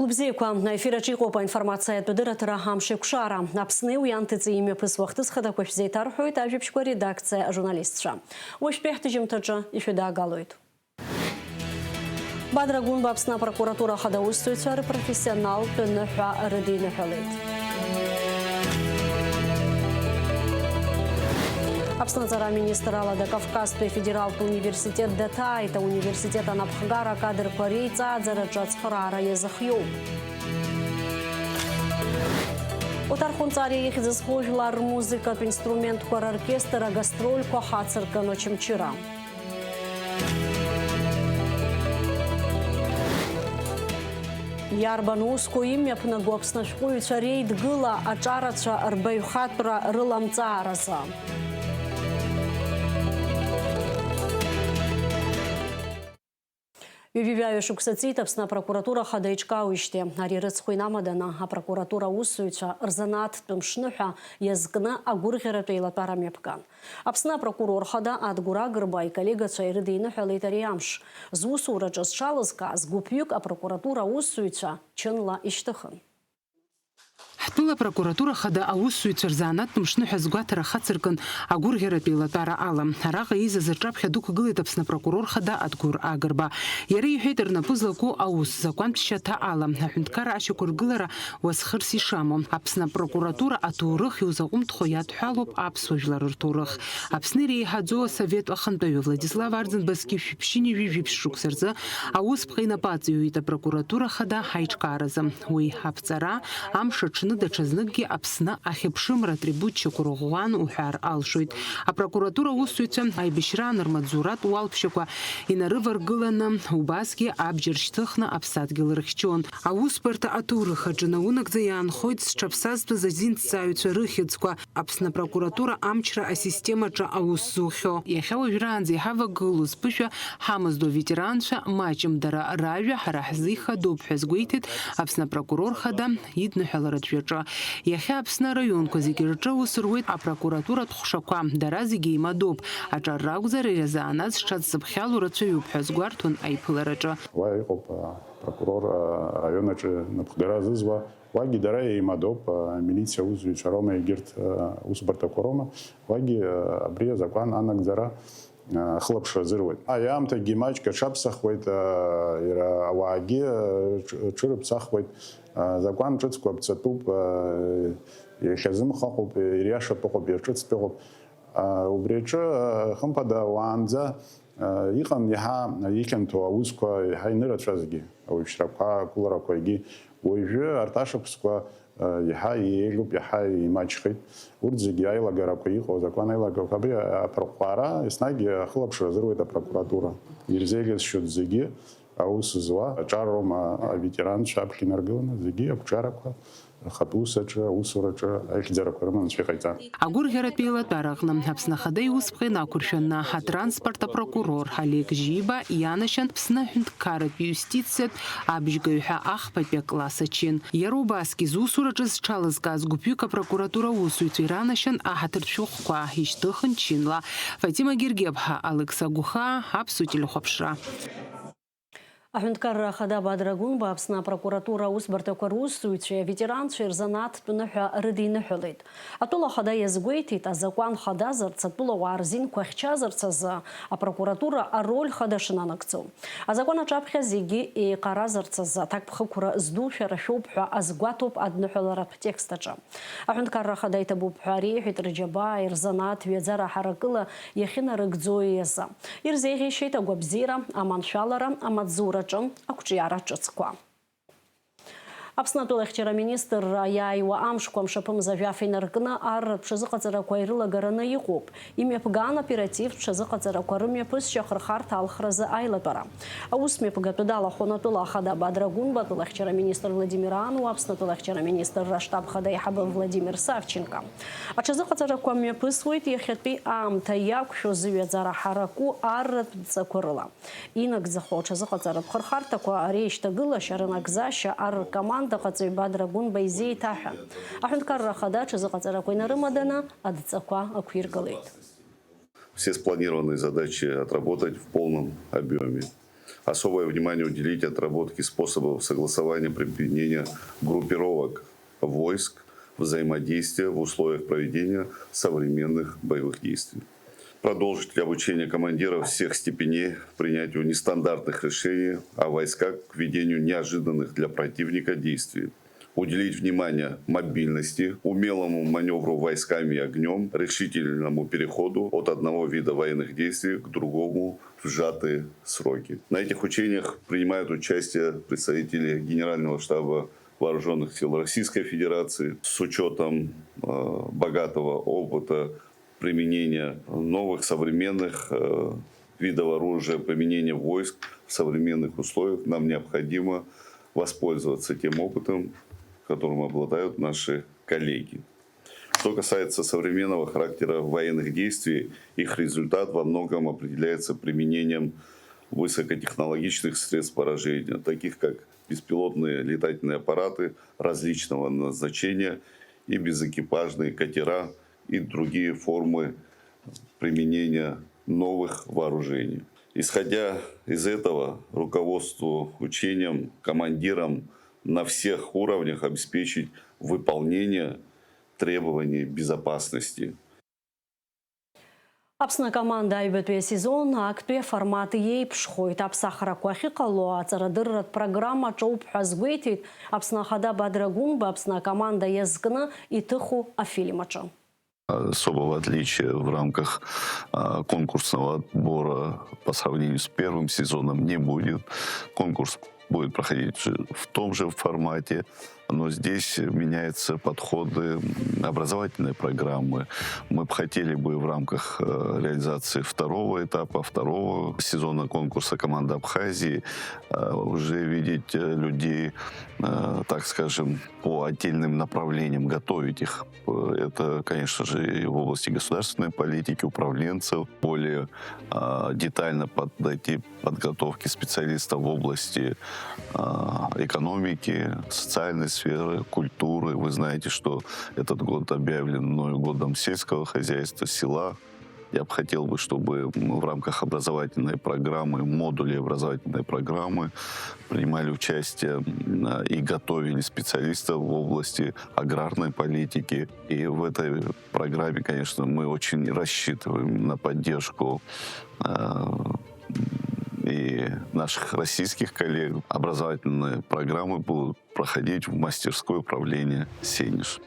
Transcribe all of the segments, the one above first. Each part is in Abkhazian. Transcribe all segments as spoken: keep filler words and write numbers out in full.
Лыбзиақәа, аефир аҿы иҟоуп аинформациатә адырраҭара «Амш еиқәшара». Аԥсни уи анҭыҵи имҩаԥысуа ахҭыс хадақәа шәзеиҭарҳәоит ажәабжьқәа редакциа ажурналистцәа. Уажәтәи ҳҭыжьымҭаҿы ишәыдаагалоит. Бадра Гәынба Аԥсны апрокуратура ахада аусзуҩцәа рпрофессионалтә ныҳәа рыдиныҳәалеит. Аԥсны аҵара аминистр алада Кавказтәи афедералтә университет даҭааит. Ауниверситет анапхгара акадрқәа реиҵааӡараҿы ацхыраара иазыхиоуп. Оҭар Хәынҵариа ихьӡ зху жәлар рмузыкатә инструментқәа роркестр агастрольқәа хацыркын Очамчыра. Иарбан усқәоу имҩаԥнаго Аԥсны ашәҟәыҩҩцәа реидгыла аҿарацәа рбаҩхатәра рыламҵааразы? Ҩажәи жәаҩа шықәса ҵит Аԥсны апрокуратура хада иҿкаауижьҭеи. Ари рыцхә инамаданы апрокуратура аусзуҩцәа рзанааҭтә мшныҳәа иазкны агәырӷьаратә еилатәара мҩаԥган. Аԥсны апрокурор хада Адгәыр Агрба иколлегацәа ирыдиныҳәалеит ари амш. Зусураҿы зҽалызкааз гәыԥҩык апрокуратура аусзуҩцәа чынла ишьҭыхын. Ҳтәыла апрокуратура хада аусзуҩцәа рзанааҭтә мшныҳәа азгәаҭара хацыркын агәырӷьаратә еилатәара ала. Араҟа еизаз рҿаԥхьа дықәгылеит Аԥсны апрокурор хада Адгәыр Агрба. Иара иҳәеит, рнапы злаку аус закәантә шьаҭа ала аҳәынҭқарра ашьақәыргылара уасхырс ишамоу. Аԥсны апрокуратура аҭоурых иузаҟәымҭхо иадҳәалоуп аԥсуа жәлар рҭоурых. Аԥсны иреиҳаӡоу асовет ахантәаҩы Владислав Арӡынба зқьи жәшәи ԥшьынҩажәи жәиԥшь шықәса рзы аусԥҟа инапы аҵаҩит апрокуратура хада аиҿкааразы. Уи аԥҵара, амш аҽны даҽазныкгьы Аԥсны ахьыԥшымра атрибутчақәа рыӷәӷәан уҳәар алшоит. Апрокуратура аусзуҩцәа аибашьраан рмаҵзуратә уалԥшьақәа инарываргыланы, убасгьы абџьар шьҭыхны аԥсадгьыл рыхьчон. Аусбарҭа аҭоурых аҿы наунагӡа иаанхоит зҽаԥсазтәыз азинҭҵааҩцәа рыхьӡқәа, Аԥсны апрокуратура амчра асистемаҿы аус зухьо. Иахьа уажәраанӡа иҳавагылоу зԥышәа ҳамаздо аветеранцәа маҷым дара ражәа ҳара ҳзы ихадоуп ҳәа азгәеиҭеит Аԥсны апрокурор хада идныҳәаларатә жәаҿы. Иахьа Аԥсны араионқәа зегьы рҿы аус руеит апрокуратуратә ҟәшақәа, дара зегьы еимадоуп. Аҿар ракәзар, иара заанаҵ зҽадҵыԥхьало рацәаҩуп ҳәа азгәарҭон аиԥылараҿы. Уа иҟоуп, а, апрокурор, а, араион аҿы напхгара зызуа, уагьы дара еимадоуп, а, амилициа аусзуҩцәа роума, егьырҭ, а, усбарҭақәа роума, уагьы, а, абри азакәан анагӡара, а, ахылаԥшра азыруеит. Аамҭагьы маҷк аҽаԥсахуеит, а, иара ауаагьы, а, ҽ-, ҽырыԥсахуеит. А, азакәан ҿыцқәа ԥҵатәуп, а, иахьазымхаҟоуп, ириашатәыҟоуп, иаҿыцтәыҟоуп. А, убри аҿы, а, хымԥада, уаанӡа, а, иҟан иаҳа ихьанҭоу аусқәа, иаҳа инырацәазгьы, ауаҩшьрақәа, ақәыларақәа, егьи уажәы арҭ ашықәсқәа, а, иаҳа еиӷьуп, иаҳа имаҷхеит. Урҭ зегьы аилагарақәа иҟоу, азакәан аилагарақәа, абри аԥырҟәҟәаара еснагь ахылаԥшра азыруеит апрокуратура. Ирзеиӷьасшьоит зегьы аус зуа, аҿар роума, аветеранцәа аԥхьа инаргыланы, зегьы ақәҿиарақәа рхатә усаҿы, аусураҿы аихьӡарақәа рыманы анцәа иҟаиҵа. Агәырӷьаратә еилатәара аҟны Аԥсны Ахада иусԥҟа инақәыршәаны, атранспорт апрокурор Олег Жиба ианашьан Аԥсны аҳәынҭқарратә иустициатә абжьгаҩ ҳәа ахԥатәи акласс ачин. Иара убасгьы зусураҿы зҽалызкааз гәыԥҩык апрокуратура аусзуҩцәа иранашьан аҳаҭыртә шәҟәқәа ишьҭыхын чынла. Фатима Гергиаԥҳа, Алекса Гәыхаа, Аԥсуа телехәаԥшра. Аҳәынҭқарра Ахада Бадра Гәынба Аԥсны апрокуратура аусбарҭақәа русзуҩцәеи аветеранцәеи рзанааҭтә ныҳәа рыдиныҳәалеит. Атәыла Ахада иазгәеиҭеит, азакәан хадазарц, атәылауаа рзинқәа хьчазарц азы апрокуратура ароль хада шынанагӡо. Азакәан аҿаԥхьа зегьы еиҟаразарц азы аҭакԥхықәра зду шәара шәоуп ҳәа азгәаҭоуп адныҳәаларатә текст аҿы. Аҳәынҭқарра Ахада иҭабуп ҳәа реиҳәеит рџьабааи рзанааҭ ҩаӡара ҳаракыла иахьынарыгӡои азы. Ирзеиӷьеишьеит агәабзиара, аманшәалара, амаҵзураҿы ақәҿиара ҿыцқәа. Аԥсны атәылахьчара аминистрра иааиуа амшқәа мшаԥымза жәаф инаркны арратә ҽазыҟаҵарақәа ирылагараны иҟоуп. Имҩаԥган оперативтә ҽазыҟаҵарақәа рымҩаԥысшьа ахырхарҭа алхразы аилатәара. Аус мҩаԥгатәы далахәын атәыла ахада Бадра Гәынба, атәылахьчара аминистр Владимир Ануа, Аԥсны атәылахьчара аминистрра аштаб хада аиҳабы Владимир Савченко. Аҽазыҟаҵарақәа мҩаԥысуеит иахьатәи аамҭа иақәшәо зыҩаӡара ҳараку арратә ҵақәа рыла. Инагӡахо аҽазыҟаҵаратә хырхарҭақәа реишьҭагылашьа, рынагӡашьа ар ркомандаҟаҵаҩ Бадра Гәынба изеиҭаҳәан. Аҳәынҭқарра ахада аҽазыҟаҵарақәа инарымаданы адҵақәа ықәиргылеит. Все спланированные задачи отработать в полном объёме. Особое внимание уделить отработке способов согласования применения группировок войск, взаимодействия в условиях проведения современных боевых действий. Продолжить обучение командиров всех степеней принятию нестандартных решений, а войска к ведению неожиданных для противника действий. Уделить внимание мобильности, умелому маневру войсками и огнём, решительному переходу от одного вида военных действий к другому в сжатые сроки. На этих учениях принимают участие представители Генерального штаба Вооружённых сил Российской Федерации. С учётом, э, богатого опыта применения новых современных, э, видов оружия, применения войск в современных условиях, нам необходимо воспользоваться тем опытом, которым обладают наши коллеги. Что касается современного характера военных действий, их результат во многом определяется применением высокотехнологичных средств поражения, таких как беспилотные летательные аппараты различного назначения и безэкипажные катера и другие формы применения новых вооружений. Исходя из этого, руководству учением, командирам на всех уровнях обеспечить выполнение требований безопасности. Аԥсны акоманда аҩбатәи асезон актәи аформат иеиԥшхоит. Аԥсахрақәа ахьыҟало аҵарадырратә программа аҿоуп ҳәа азгәеиҭеит Аԥсны Ахада Бадра Гәымба Аԥсны акоманда иазкны иҭыху афильм аҿы. Особого отличия в рамках, а, конкурсного отбора по сравнению с первым сезоном не будет. Конкурс будет проходить в том же формате, но здесь меняются подходы, м, образовательной программы. Мы бы хотели бы в рамках, э, реализации второго этапа, второго сезона конкурса «Команда Абхазии», э, уже видеть, э, людей, э, так скажем, по отдельным направлениям, готовить их. Э, это, конечно же, и в области государственной политики, управленцев, более, а, детально подойти подготовки специалистов в области, а, экономики, социальной сферы, культуры. Вы знаете, что этот год объявлен мной годом сельского хозяйства, села. Я бы хотел бы, чтобы, м, в рамках образовательной программы, модулей образовательной программы принимали участие, м, и готовили специалистов в области аграрной политики. И в этой программе, конечно, мы очень рассчитываем на поддержку, э, и наших российских коллег. Образовательные программы будут проходить в мастерской управления «Сенеж».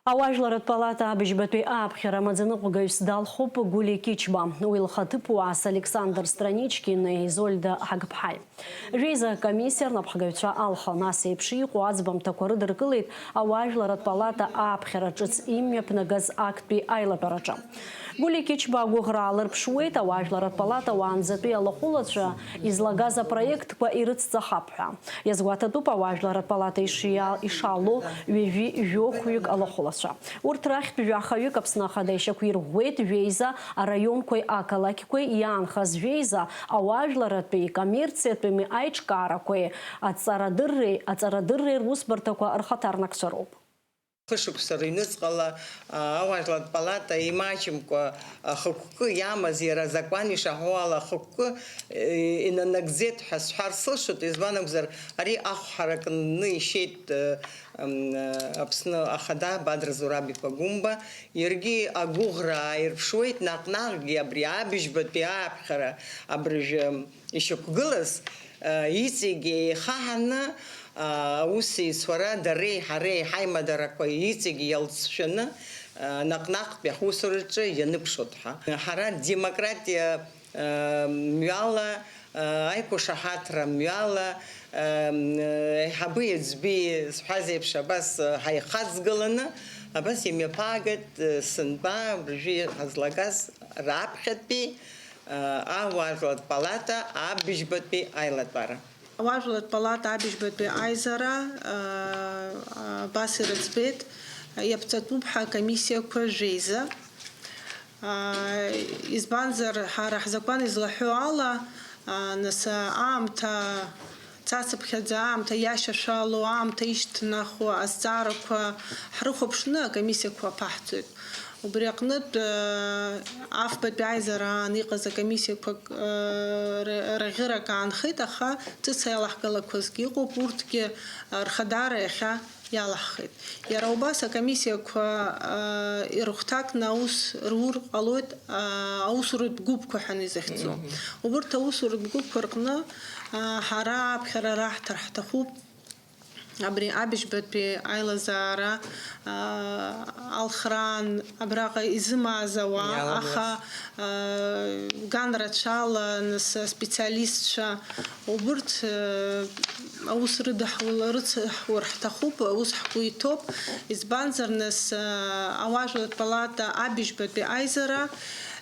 Ауаажәларратә палата абыжьбатәи ааԥхьара амаӡаныҟәгаҩыс далхуп Гулиа Кичба. Уи лхаҭыԥуаас Александр Страничкини Изольда Ҳагԥҳаи. Жәеиза акомиссиа рнапхгаҩцәа алхын. Ас еиԥш иҟоу аӡбамҭақәа рыдыркылеит ауаажәларратә палата ааԥхьара ҿыц имҩаԥнагаз актәи аилатәараҿы. Гулиа Кичба агәыӷра аалырԥшуеит, ауаажәларратә палата уаанӡатәи алахәылацәа излагаз апроектқәа ирыцҵахап ҳәа. Иазгәаҭатәуп ауаажәларратә палата ишиа-, ишалоу ҩажәи жәохәҩык алахәылацәа. Урҭ рахьтә жәахаҩык Аԥсны Ахада ишьақәирӷәӷәеит, жәеиза араионқәеи ақалақьқәеи иаанхаз жәеиза ауаажәларратәи, коммерциатәыми аиҿкаарақәеи аҵарадырреи, аҵарадырреи русбарҭақәа рхаҭарнакцәа роуп. Хышықәса рыҩныҵҟала, а, ауаажәларратә палата имаҷымкәа ахықәкы иамаз, иара азакәан ишаҳәо ала ахықәкы, э, инанагӡеит ҳәа сҳәар сылшоит, избан акәзар, ари ахә ҳаракны ишьеит, э, м, э, Аԥсны Ахада Бадра Зураб-иԥа Гәымба, иаргьы агәыӷра ааирԥшуеит, наҟ-наҟгьы абри абыжьбатәи ааԥхьара абыржәы ишьақәгылаз, э, иҵегьы еихаҳаны, аус еицуара дареи ҳареи ҳаимадарақәа иҵегь иалҵшәаны, наҟ-наҟтәи ҳусураҿы ианыԥшуеит ҳәа. Ҳара демократиа мҩала, аиқәшаҳаҭра мҩала, аиҳабы аӡәы зҳәаз еиԥш абас ҳаихаҵгыланы, абас имҩаԥаагеит сынтәа абыржәы ҳазлагаз раԥхьатәи ауаажәларратә палата абыжьбатәи аилатәара. Ауаажәларратә палата абыжьбатәи аизара, аа, абас ирыӡбеит, иаԥҵатәуп ҳәа акомиссиақәа жәеиза. Аа, избанзар, ҳара ҳзакәан излаҳәо ала, аа, нас, аамҭа цацыԥхьаӡа, аамҭа иашьашәало, аамҭа ишьҭнахуа азҵаарақәа ҳрыхәаԥшны акомиссиақәа аԥаҳҵоит. Убри аҟнытә, афбатәи аизара аан иҟаз акомиссиақәак, ра-, раӷьырак аанхеит, аха ҵыс аилаҳгалақәазгьы ыҟоуп, урҭгьы рхадара иахьа иалаҳхит. Иара убас акомиссиақәа ирыхәҭакны аус рур ҟалоит, аусуратә гәыԥқәа ҳәа изыхьӡу. Мгм. Убырҭ аусуратә гәыԥқәа рҟны ҳара аԥхьара раҳҭар ҳҭахуп. Абри абыжьбатәи аилазаара, аа, алхраан абраҟа изымааз ауаа, иаламлаз. Аха, аа, ган рацәала, нас, аспециалистцәа убырҭ, аа, аус рыдаҳула-, рыцҳуар ҳҭахуп, аус ҳгәы иҭоуп. Избанзар, нас, аа, ауаажәларратә палата абыжьбатәи аизара,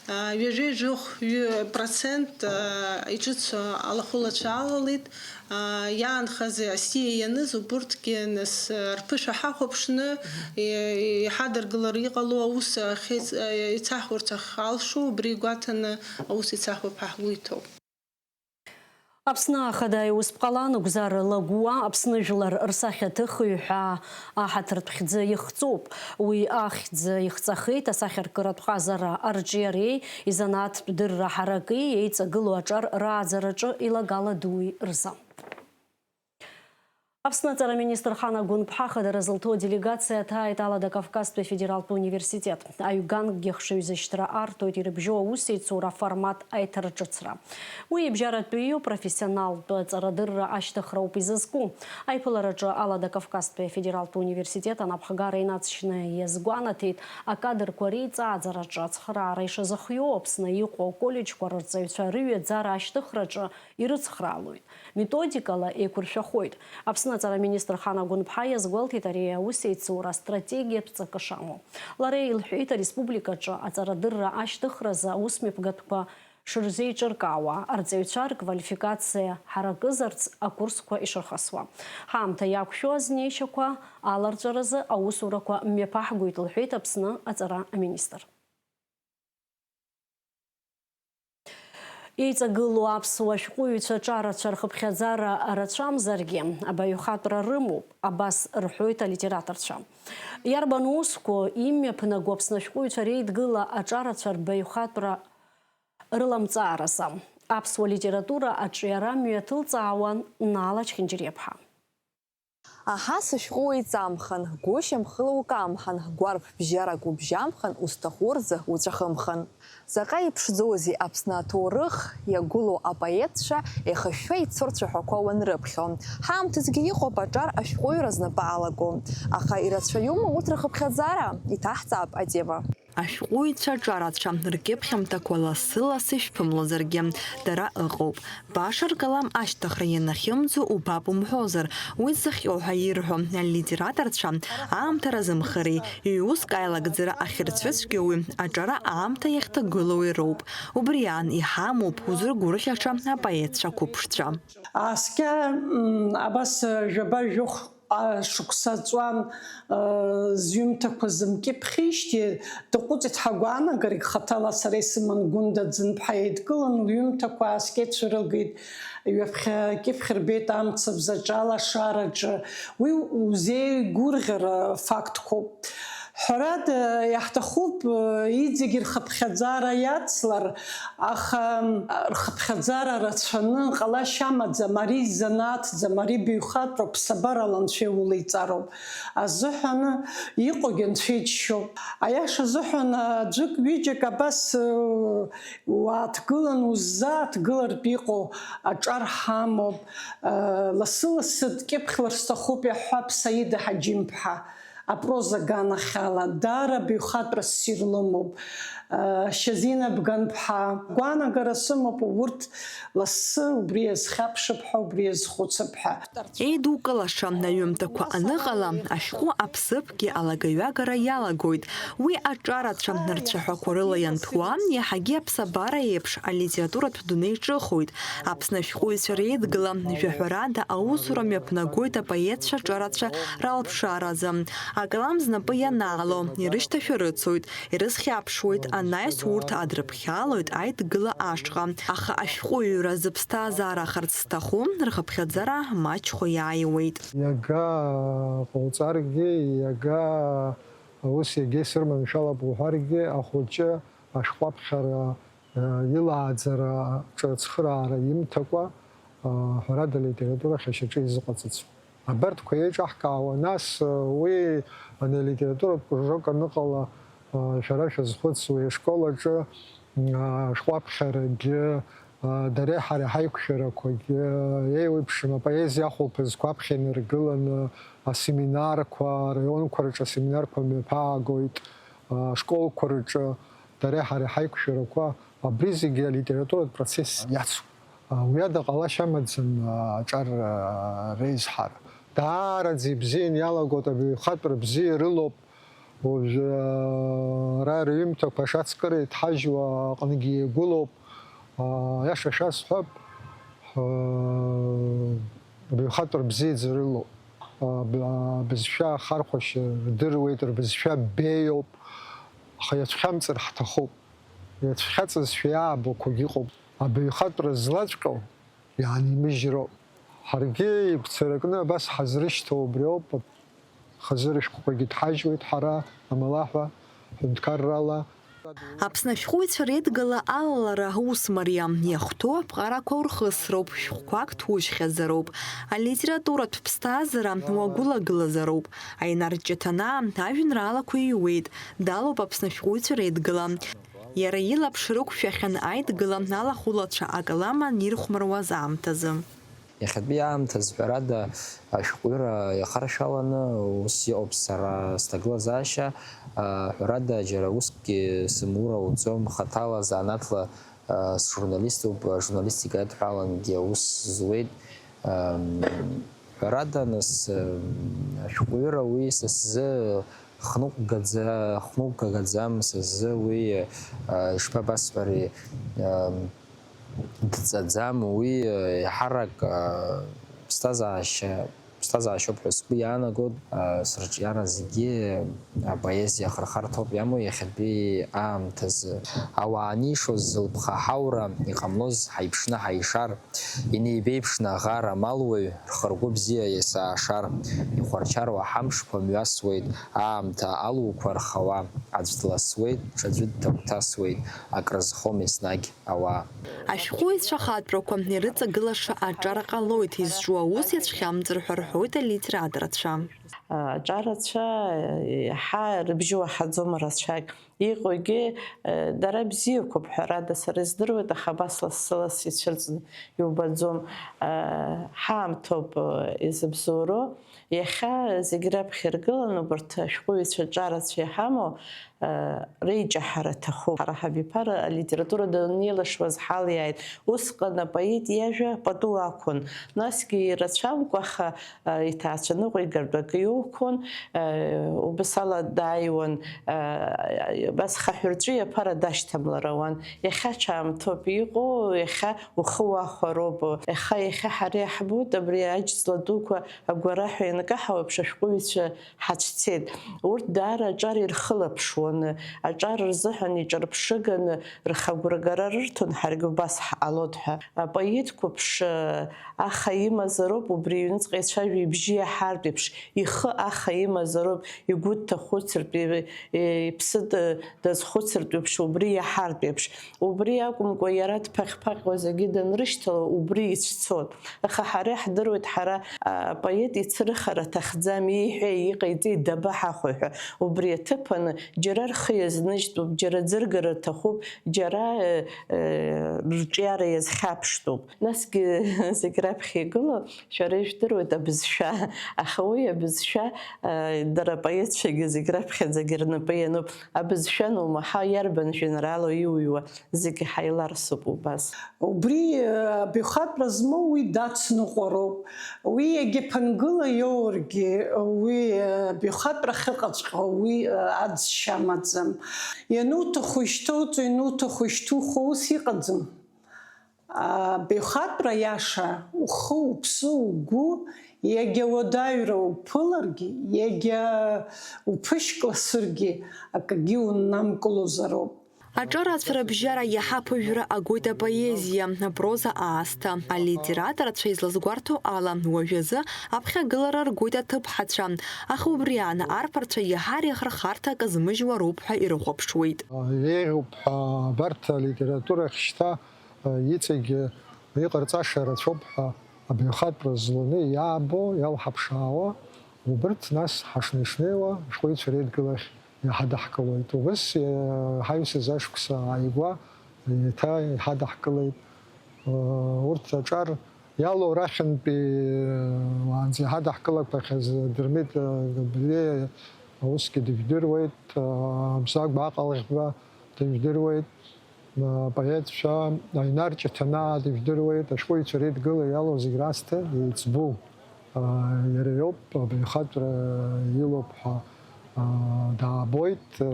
аа, ҩажәи жәохә ҩы-, процент, аа, иҿыцу алахәылацәа алалеит. Иаанхаз асиа ианыз убырҭгьы, нас, рԥышәа ҳахәаԥшны, иҳадыргылар иҟало аус ахьеиц-, ицаҳуарц ахьалшо, убри игәаҭаны аус ицаҳуап ҳәа ҳгәы иҭоуп. Аԥсны Ахада аиусԥҟала Нугзар Лагәуа Аԥсны жәлар рсахьаҭыхҩы ҳәа аҳаҭыртә хьӡы ихҵоуп. Уи ахьӡ ихҵахеит асахьаркыратә ҟазара арҿиареи изанааҭтә дырра ҳараки еиҵагылоу аҿар рааӡараҿы илагала дуи рзы. Аԥсны аҵара министр Хана Гәынԥҳа хадара зылҭо аделегациа ҭааит Алада Кавказтәи афедералтә университет. Аҩганкгьы хшыҩзышьҭра арҭоит ирыбжьоу аусеицура аформат аиҭарҿыцра. Уи ибжьаратәиу профессионалтә аҵарадырра ашьҭыхроуп изызку. Аиԥылараҿы Алада Кавказтәи афедералтә университет анапхгара инаҵшьны иазгәанаҭеит акадрқәа реиҵааӡараҿы ацхыраара ишазыхиоу Аԥсны иҟоу аколлеџьқәа рырҵаҩцәа рыҩаӡара ашьҭыхраҿы ирыцхраалоит. Методикала еиқәыршәахоит. Аԥсны аҵара министр Хана Гәынԥҳа иазгәалҭеит ари аусеицура стратегиатә ҵакы шамоу. Лара илҳәеит, ареспубликаҿы аҵарадырра ашьҭыхразы аусмҩаԥгатәқәа шырзеиҿыркаауа, арҵаҩцәа рквалификациа ҳаракызарц акурсқәа ишырхысуа. Ҳаамҭа иақәшәо азнеишьақәа аларҵәаразы аусурақәа мҩаԥаҳгоит, лҳәеит Аԥсны аҵара аминистр. Еиҵагылоу аԥсуа шәҟәыҩҩцәа аҿарацәа рхыԥхьаӡара рацәамзаргьы, абаҩхатәра рымоуп, абас рҳәоит алитераторцәа. Иарбан усқәоу имҩаԥнаго Аԥсны ашәҟәыҩҩцәа реидгыла аҿарацәа рбаҩхатәра рыламҵааразы? Аԥсуа литература аҿиара мҩаҭылҵаауан Нала Чхинџьыриаԥҳа. Аҳа, сышәҟәы уеиҵамхан, гәышьамхыла укамҳан, гәарԥ бжьарак убжьамхан, узҭаху рзы уҵәахымхан. Заҟа иԥшӡоузеи Аԥсны аҭоурых, иагәылоу апоетцәа еихышәшәа ицо рцәаҳәақәа уанрыԥхьо. Ҳаамҭазгьы иҟоуп аҿар ашәҟәыҩҩра знапы алаку. Аха ирацәаҩума урҭ рхыԥхьаӡара? Иҭаҳҵаап атема. Ашәҟәыҩҩцәа аҿарацәа ркьыԥхьымҭақәа лассы-лассы шәԥымлозаргьы, дара ыҟоуп. Баша ркалам ашьҭыхра ианахьымӡо убап умҳәозар, уи зыхҟьо ҳәа ирҳәо алитераторцәа аамҭа разымхареи, иуск аилагӡара ахьырцәыцәгьоуи аҿара аамҭа иахьҭагылоуи роуп. Убри аан иҳамоуп узыргәырӷьаша апоетцәа қәыԥшцәа. Ааскьа, м, абас жәаба-жәохә а, шықәса ҵуан, а, зҩымҭақәа зымкьыԥхьижьҭеи, даҟәыҵит ҳагәаанагарагь, хаҭала сара исыман Гәында Ӡынԥҳа еидкылан, лҩымҭақәа ааскьа ицәырылгеит, ҩаԥхьа кьыԥхь рбеит амцабз аҿы, алашараҿы. Уи узеигәырӷьара фактқәоуп. Ҳәарада, иаҳҭахуп, иҵегь рхыԥхьаӡара иацлар, аха рхыԥхьаӡара рацәаны ҟалашьа амаӡам, ари изанааҭӡам, ари баҩхатәроуп, ԥсабарала Анцәа иулеиҵароуп азыҳәан иҟоугь Анцәа иџьшьоуп. Аиаша азыҳәан, аӡәык-ҩыџьак абас, уааҭгылан, уззааҭгылартә иҟоу аҿар ҳамоуп, лассы-лассы дкьыԥхьлар сҭахуп иаҳҳәап Саида Ҳаџьымԥҳа. Апроза аганахьала даара баҩхатәра ссир лымоуп, Шьазина Бганԥҳа. Гәаанагара сымоуп, урҭ лассы убри иазхьаԥшып ҳәа, убри иазхәыцып ҳәа. Еидукылаша аҩымҭақәа аныҟала, ашәҟәы аԥсыԥгьы алагаҩагара иалагоит. Уи аҿарацәа рцәаҳәақәа рыла ианҭуа, иаҳагьы аԥсабара еиԥш алитературатә дунеи ҿыхоит. Аԥсны ашәҟәыҩҩцәа реидгыла, жәаҳәарада, аусура мҩаԥнагоит апоетцәа ҿарацәа ралԥшааразы. Акалам знапы ианаало, ирышьҭашәарыцоит, ирызхьаԥшуеит, анаҩс урҭ адрыԥхьалоит аидгыла ашҟа. Аха ашәҟәыҩҩра зыԥсҭазаара ахарц зҭаху рхыԥхьаӡара маҷхо иааиуеит. Иага ҟауҵаргьы, иага Ус иагьа исырманшәалап уҳәаргьы, ахәыҷы ашәҟәаԥхьара, э, илааӡара ҿы ацхыраара имҭакәа, э, ҳәарада, алитература ахь ашьаҿа изыҟаҵац. Абарҭқәа еиҿаҳкаауа, нас, э, уи ани алитературатә кружок аныҟала, э, шәара шәазхәыц, уи ашкол аҿы, м, ашәҟәаԥхьарагьы, а, дареи ҳареи ҳаиқәшәарақәагьы, еиуеиԥшым апоезиа ахәылԥазқәа аԥхьа инаргыланы асеминарқәа, араионқәа рҿы асеминарқәа мҩаԥаагоит, а, ашколқәа рҿы дареи ҳареи ҳаиқәшәарақәа, абри зегьы алитературатә процесс иацуп. А, уи ада ҟалашьа амаӡам, а, аҿар, а, реизҳара. Даараӡа ибзиан иалагоит, абаҩхатәра бзиа ирылоуп. Уажәы, ара рҩымҭақәа ашацкыра иҭҳажьуа аҟынгьы иагәылоуп. Аиаша шәасҳәап, абаҩхатәра бзиаӡа рылоуп. Аб-, абызшәа ахархәашьа рдыруеит, рбызшәа беиоуп, аха иацәхьамҵыр ҳҭахуп. Иацәхьаҵызшәа иаабақәагь ыҟоуп. Абаҩхатәра злаҵәҟьоу иаанимыжьроуп. Ҳаргьы игәцаракны абас ҳазрышьҭоу убри ауп. Хазы рышәҟәқәагьы ҭҳажьуеит ҳара, амалаҳәа, ҳәынҭқаррала. Аԥсны ашәҟәыҩҩцәа реидгыла алалара аус мариам, иахәҭоу аԥҟарақәа урхысроуп, шәҟәқәак ҭужьхьазароуп. Алитературатә ԥсҭазаара уагәылагылазароуп. Аинар Ҷаҭанаа ажәеинраалақәа иҩуеит, далоуп Аԥсны ашәҟәыҩҩцәа реидгыла. Иара илаԥш рықәшәахьан аидгыла алахәылацәа акалам анирхәмаруаз аамҭазы. Иахьатәи аамҭазы, ҳәарада, ашәҟәыҩҩра иахаршәаланы ус иҟоуп сара сҭагылазаашьа. Ҳәарада, џьара усгьы сымур ауӡом, хаҭала, занааҭла, сжурналиступ, ажурналистика адҳәалангьы аус зуеит. Ҳәарада, нас, ашәҟәыҩҩра уи са сзы хныҟәгаӡа-, хныҟәгагаӡам, са сзы уи, ишԥабасҳәари, дҵаӡам, уи, еиҳарак, ԥсҭазаашьа, ԥсҭазаашьоуп ҳәа сгәы иаанагоит. Сырҿиара зегьы апоезиа ахырхарҭоуп иамоу иахьатәи аамҭазы. Ауаа анишоз зылԥха ҳаура, иҟамлоз ҳаиԥшны ҳаишар, инеибеиԥшны аӷар амалуаҩ, рхыргәы бзиа иасаашар, ихәарчаруа ҳамшқәа мҩасуеит, аамҭа алуқәа рхауа, аӡә дласуеит, ҽаӡәы дҭагәҭасуеит, акрызхом еснагь ауаа. Ашәҟәыҩҩцәа ахатәрақәа ирыҵагылаша аҿар ҟалоит, изҿу аус иацәхьамҵыр ҳәа рҳәоит алитераторцәа. Аҿарацәа иаҳа рыбжьы уаҳаӡом рацәак. Иҟоугьы, э, дара бзиақәоуп, ҳәарада, сара издыруеит, аха абас лассы-ласс ицәырҵны иубаӡом. Э, ҳаамҭоуп, э, изыбзоуроу. Иахьа зегь раԥхьа иргыланы убарҭ ашәҟәыҩҩцәа ҿарацәа иҳамоу, э, реиҷаҳара аҭахуп. Ҳара ҳабиԥара алитература данеилашуаз ҳалиааит. Усҟан апоет иажәа пату ақәын. Насгьы ирацәамкәа, аха, э, иҭаацәаныҟәигартә акы иуқәын, э, убасала дааиуан, э, абас хаҳәырҵәы иаԥара дашьҭамлар ауан. Иахьа ҽаамҭоуп иҟоу, иахьа ухы уахәароуп. Иаха, иахьа ҳара иаҳбоит абри аџьҵла дуқәа агәараҳәа ианкаҳауа еиԥш ашәҟәыҩҩцәа ҳацәцеит. Урҭ даара аҿар ирхылаԥшуан, аҿар рзыҳәан иҿырԥшыганы рхагәрагара рырҭон, ҳаргьы убас ҳҟалоит ҳәа. Апоет қәыԥш, э, аха имазароуп, убри иҩныҵҟа ицәажәо ибжьы иаҳартә еиԥш, ихы аха имазароуп, игәы дҭахәыцыртә, и-, и-, иԥсы д-, дазхәыцыртә еиԥш, убри иаҳартә еиԥш. Убри акәымкәа, иара дԥаҟь-ԥаҟьуа зегьы данрышьҭала, убри ицәцоит. Аха ҳара иаҳдыруеит, ҳара, а, апоет ицрыхар аҭахӡам, ииҳәеи иҟаиҵеи даба ҳахәои ҳәа. Убри аҭыԥаны, џьара рхы иазныжьтәуп, џьара ӡыргара рҭахуп, џьара, э, э, рҿиара иазхьаԥштәуп. Насгьы зегь раԥхьа игылоу, шәара ижәдыруеит, абызшәа. Аха уи абызшәа, э, дара апоетцәагьы зегь раԥхьаӡагьы рнапы иануп. Абызшәа анумаҳа, иарбан жәеинраалоу иуҩуа? Зегьы ҳаиларсуп убас. Убри, э, абаҩхатәра змоу уи дацныҟәароуп. Уи иагьа ԥынгыла иоургьы, уи, э, абаҩхатәра ахьыҟаҵәҟьоу уи, э, аӡшьа амаӡам. Иануҭаху ишьҭоуҵо, иануҭаху ишьҭухуа ус иҟаӡам. Абаҩхатәра иаша, ухы, уԥсы, угәы, иагьа уадаҩра уԥыларгьы, иагьа уԥышькласыргьы, акгьы уннамкылозароуп. Аҿарацәа рыбжьара иаҳа ԥыжәара агоит апоезиа, апроза аасҭа. Алитераторцәа излазгәарҭо ала, уажәазы аԥхьагылара ргоит аҭыԥҳацәа, аха убри аан арԥарцәа иаҳа реихырхарҭа акы змыжьуа роуп ҳәа ирыхәаԥшуеит. Еиӷьуп ҳәа абарҭ алитература ахь шьҭа иҵегь иҟарҵаша рацәоуп ҳәа абаҩхатәра зланы иаабо, иалҳаԥшаауа, убырҭ нас ҳашнеи-шнеиуа ашәҟәыҩҩцәа реидгылахь иҳадаҳкылоит. Убас, э, ҳаҩсыз ашықәса ааигәа еиҭа иҳадаҳкылеит. Э, урҭ аҿар иалоу рахьынтәи, э, уаанӡа иҳадаҳкылақәахьаз Дырмит, э, Габриел усгьы дыжәдыруеит, э, Абзагә Аҟалӷьба дыжәдыруеит. Апоетцәа Аинар Ҷыҭанаа дыжәдыруеит, ашәҟәыҩҩцәа реидгыла иалоу зегь раасҭа еиҵбу, а, иара иоуп, абаҩхатәра илоуп ҳәа, а, даабоит, а,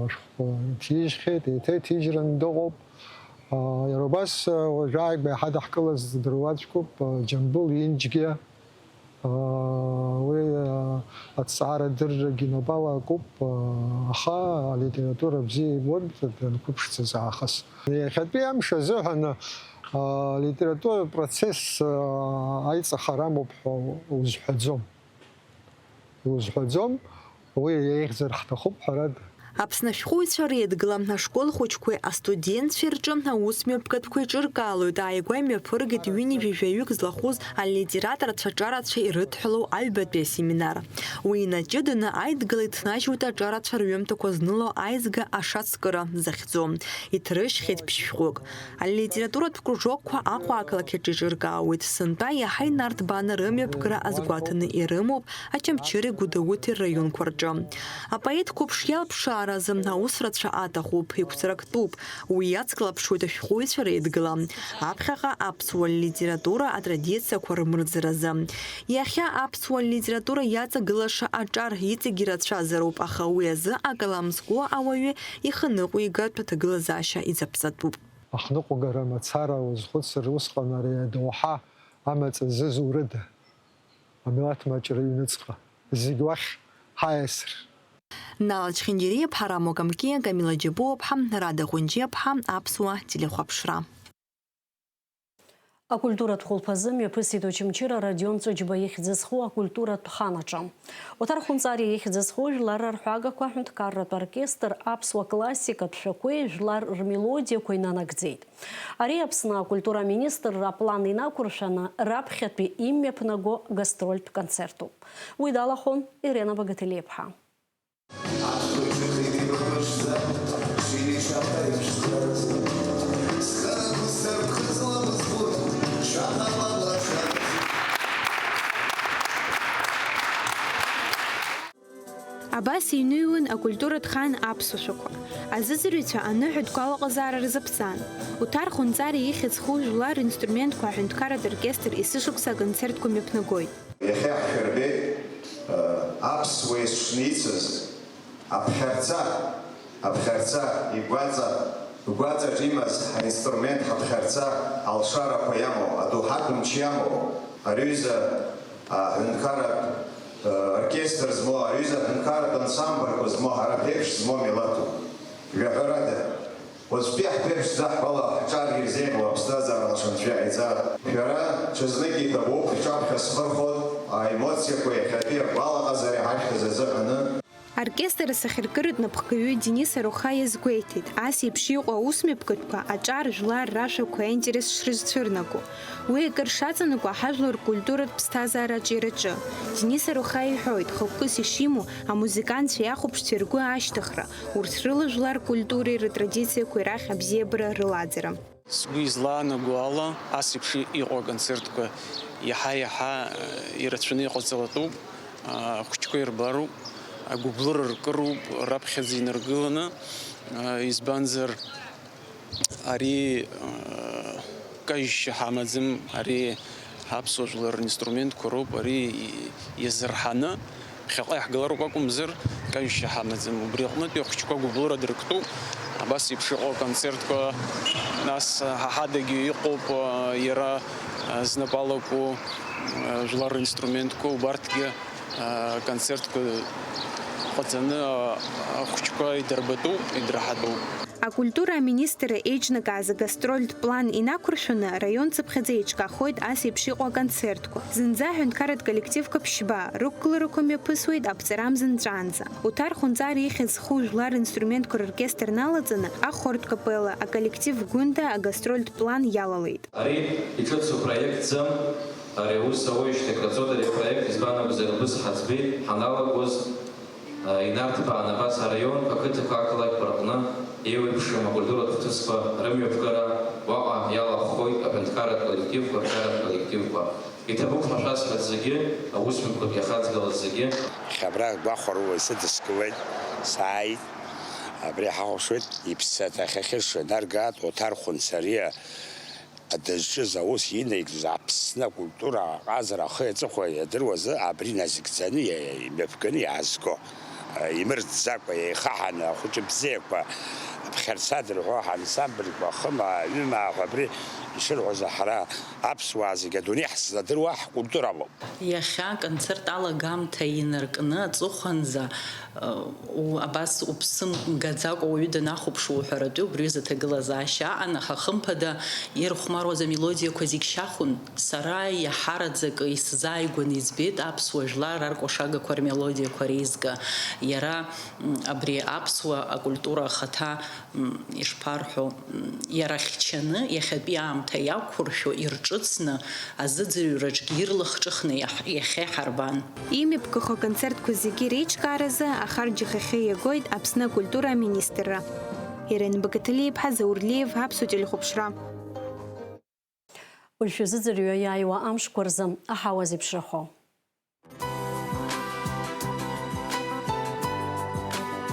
ашәҟәқәа иҭижьхьеит, еиҭа иҭижьраны дыҟоуп. А, иара убас, а, уажәааигәа иҳадаҳкылаз дыруаӡәкуп, а, Џьамбул Инџьгьа. Уи аҭҵаарадыррагьы инапала акуп, аха алитература бзиа ибон данқәыԥшӡаз аахыс. Иахьатәи амш азыҳәан алитературатә процесс аиҵахара амоуп ҳәа узҳәаӡом. Иузҳәаӡом, уи еиӷьзар ҳҭахуп, ҳәарада. Аԥсны ашәҟәыҩҩцәа реидгыла ашкол хәыҷқәеи астудентцәеи рҿы аус мҩаԥгатәқәа еиҿыркаалоит, ааигәа имҩаԥыргеит ҩынҩажәи жәаҩык злахәыз алитераторцәа аҿарацәа ирыдҳәалоу аҩбатәи асеминар. Уи инаҷыданы аидгыла иҭнажьуеит аҿарацәа рҩымҭақәа зныло аизга Ашацкыра захьӡу. Иҭрыжьхьеит ԥшь-шәҟәык. Алитературатә кружокқәа Аҟәа ақалақь аҿы еиҿыркаауеит, сынтәа иаҳа инарҭбааны рымҩаԥгара азгәаҭаны ирымоуп Очамчыреи Гәдоуҭеи рраионқәа рҿы. Апоет қәыԥш иалԥшааразы аус рацәа аҭахуп, игәцарактәуп. Уи иацклаԥшуеит ашәҟәыҩҩцәа реидгыла, аԥхьаҟа аԥсуа литература атрадициақәа рмырӡразы. Иахьа аԥсуа литература иаҵагылаша аҿар иҵегь ирацәазароуп, аха уи азы акалам зку ауаҩы ихы ныҟәигартә аҭагылазаашьа изаԥҵатәуп. Ахныҟәгара мацара уазхәыцыр, усҟан ари адоуҳа амаҵ азызурыда? Амилаҭ маҷра аҩныҵҟа зегь уахь ҳаиасыр. Нала Чхиндириаԥҳа, Рамо Камкиа, Камила Џьапуаԥҳа, Рада Ҟәынџьиаԥҳа, Аԥсуа телехәаԥшра. Акультуратә хәылԥазы мҩаԥысит Очамчыра Родион Ҵәыџьба ихьӡ зху акультуратә хан аҿы. Оҭар Хәынҵариа ихьӡ зху жәлар рарҳәагақәа аҳәынҭқарратә оркестр аԥсуа классикатә шәақәеи жәлар рмелодиақәеи нанагӡеит. Ари Аԥсны акультура аминистрра аплан инақәыршәаны раԥхьатәи имҩаԥнаго гастрольтә концертуп. Уи далахәын Ирена Багаҭелиаԥҳа. Абас иҩныҩуан акультуратә хан аԥсуа шәақәа. Азыӡырҩцәа аныҳәатә гәалаҟазаара рзаԥҵан. Уҭар Хәынҵариа ихьӡ зху жәлар ринструментқәа аҳәынҭқарратә оркестр есышықәса аконцертқәа мҩаԥнагоит. Иахьа ҳшәырбеит, э, аԥсуа есшны ицыз аԥхьарца, аԥхьарца, игәаҵа, игәаҵаҿ имаз ҳаинструмент ҳаԥхьарца алшарақәа иамоу, адоуҳатә мчы иамоу, ари ҩыза аҳәынҭқарратә, э, оркестр змоу, ари ҩыза аҳәынҭқарратә ансамбльқәа змоу, ҳара ҳеиԥш змоу милаҭуп. Жәаҳәарада, уаҵәтәи ҳԥеиԥшӡа ҳҳәала, ҳҿар ирзеиӷьу аԥсҭазаара лашанҵа иҟаиҵа. Шәара ҽазнык иҭабуп, шәҿаԥхьа схырхәоит, аемоциақәа иахьатәи агәалаҟазареи ҳашәҭаз азыҳәаны. Оркестр асахьаркыратә напхгаҩы Денис Арухаиа иазгәеиҭеит, ас еиԥш иҟоу аусмҩаԥгатәқәа аҿар жәлар рашәақәа аинтерес шрызцәырнаго. Уи акыр шаҵанакуа ҳажәлар ркультуратә ԥсҭазаара аҿиараҿы. Денис Арухаиа иҳәоит, хықәкыс ишимоу амузыкантцәеи ахәаԥшцәеи ргәы ашьҭыхра, урҭ рыла жәлар ркультуреи рытрадициақәеи рахь абзиабара рылаӡара. Сгәы излаанаго ала, ас еиԥш иҟоу аконцертқәа иаҳа-иаҳа, э, ирацәаны иҟаҵалатәуп, э, ахәыҷқәа ирбароуп, агәыблыра ркыроуп, раԥхьаӡа инаргыланы, э, избанзар, ари, э, кажьшьа ҳамаӡам, ари ҳаԥсуа жәлар ринструментқәа роуп, ари и-, иазырҳаны, ԥхьаҟа иаҳгалароуп акәымзар, кажьшьа ҳамаӡам. Убри аҟнытә ахәыҷқәа гәыблыра дырктәуп. Абас еиԥш иҟоу аконцертқәа, нас ҳа ҳадагьы иҟоуп, иара знапы алаку жәлар ринструментқәа, убарҭгьы аконцертқәа ҟаҵаны ахәыҷқәа идырбатәуп, идырҳатәуп. Акультура аминистрра еиҿнакааз агастрольтә план инақәыршәаны, араион цыԥхьаӡа еиҿкаахоит ас еиԥш иҟоу аконцертқәа. Зынӡа аҳәынҭқарратә коллективқәа ԥшьба рықәгыларақәа мҩаԥысуеит аԥҵарамза нҵәаанӡа. Оҭар Хәынҵар ихьӡ зху жәлар ринструментқәа роркестр налаҵаны, ахортә капелла, аколлектив Гәында агастрольтә план иалалеит. Ари иҿыцу проектӡам, ари аус ауеижьҭеи краҵоит ари апроект, избан акәзар, абас ҳаӡбеит, ҳаналагоз, а, инарҭбаан абас араионқәа, ақыҭақәа, ақалақьқәа рҟны еиуеиԥшым акультуратә хҭысқәа рымҩаԥгара, уаҟа иалахәхоит аҳәынҭқарратә коллективқәа, арҿиаратә коллективқәа. Иҭабуп ҳәа шәасҳәарц зегьы, аусмҩаԥгатә иахаҵгылаз зегьы. Иахьа абра гәахәаруа исыдыскылеит, сааит. Абри ҳахәаԥшуеит, иԥсаҭахьахьы шынаргааит Оҭар Хәынҵариа дызҿыз аус инаигӡоз Аԥсны акультура аҟазара ахи аҵыхәа иадыруазы абри назыгӡаны, имҩаԥганы иаазго, имырӡӡакәа, еихаҳаны, ахәыҷы бзиақәа, ԥхьарца дырҳәо ҳансамбльқәа, хымаа, ҩымаа ҳәа абри ишырҳәоз ҳара аԥсуаа зегьы адунеи ҳзадыруа ҳкультура лоуп. Иахьа аконцерт алагамҭа инаркны аҵыхәанӡа, у-, абас уԥсы мгаӡакәа уаҩы данахәаԥшуа уҳәаратәы убри ҩыза ҭагылазаашьа аҟан, аха хымԥада ирыхәмаруаз амелодиақәа зегь шьахәын. Сара иаҳараӡакы исзааигәаны избеит аԥсуа жәлар аркәашагақәа рмелодиақәа реизга. Иара, м, абри аԥсуа акультура ахаҭа м, ишԥарҳәо, м, иара хьчаны, иахьатәи аамҭа иақәыршәо, ирҿыцны, азыӡырҩраҿгьы ирлахҿыхны иаҳ-, иахьа иҳарбан. Имҩаԥгахо аконцертқәа зегьы реиҿкааразы ахарџь ахахьы иагоит Аԥсны акультура аминистрра. Ирен Багаҭалиа-иԥҳа Заур Лиев, Аԥсуа телехәаԥшра. Уажә шәазыӡырҩуа иааиуа амшқәа рзы аҳауа зеиԥшрахо.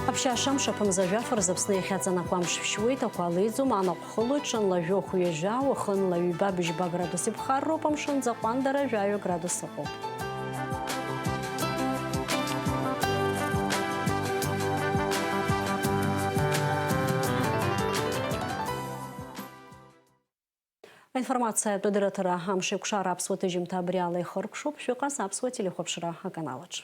Аԥшьа ашамш аԥымза жәаф рзы Аԥсны иахьаҵанакуа амш шәшьуеит, ақәа леиӡом, анаҟә хылоит, ҽынла жәохә ҩажәа, уахынла ҩба быжьба градус иԥхарроуп, амшын аӡы аҟәандара жәаҩа градус ыҟоуп. Аинформациатә адырраҭара амш еиқәшара аԥсуа ҭыжьымҭа абри ала ихыркәшоуп, шәыҟаз аԥсуа телехәаԥшра аканалаҿ.